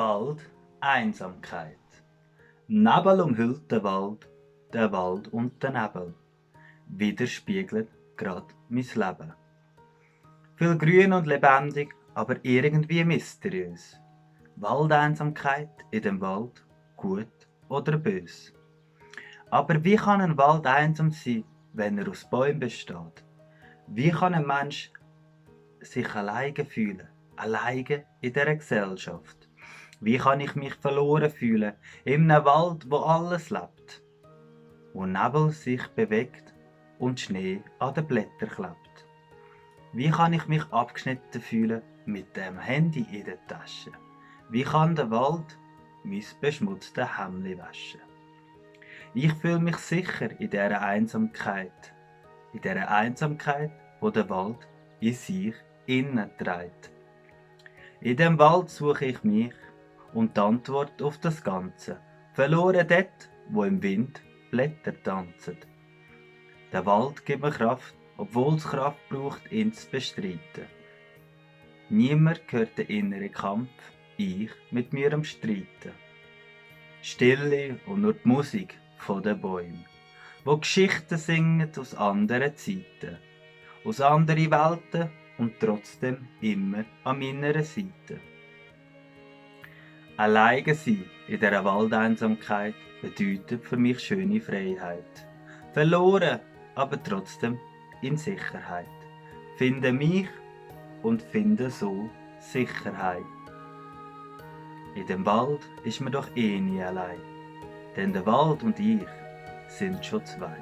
Wald, Einsamkeit. Nebel umhüllt der Wald und der Nebel widerspiegelt grad mein Leben. Viel grün und lebendig, aber irgendwie mysteriös. Waldeinsamkeit in dem Wald, gut oder bös. Aber wie kann ein Wald einsam sein, wenn er aus Bäumen besteht? Wie kann ein Mensch sich alleine fühlen, alleine in dieser Gesellschaft? Wie kann ich mich verloren fühlen in einem Wald, wo alles lebt, wo Nebel sich bewegt und Schnee an den Blättern klebt? Wie kann ich mich abgeschnitten fühlen mit dem Handy in der Tasche? Wie kann der Wald mein beschmutztes Hemdli waschen? Ich fühle mich sicher in dieser Einsamkeit, wo der Wald in sich innen trägt. In dem Wald suche ich mich und die Antwort auf das Ganze, verloren dort, wo im Wind Blätter tanzen. Der Wald gibt mir Kraft, obwohl es Kraft braucht, ihn zu bestreiten. Niemand hört den inneren Kampf, ich mit mir am Streiten. Stille und nur die Musik von den Bäumen, wo Geschichten singen aus anderen Zeiten, aus anderen Welten und trotzdem immer an meiner Seite. Alleine sein in dieser Waldeinsamkeit bedeutet für mich schöne Freiheit. Verloren, aber trotzdem in Sicherheit. Finde mich und finde so Sicherheit. In dem Wald ist man doch eh nie allein, denn der Wald und ich sind schon zwei.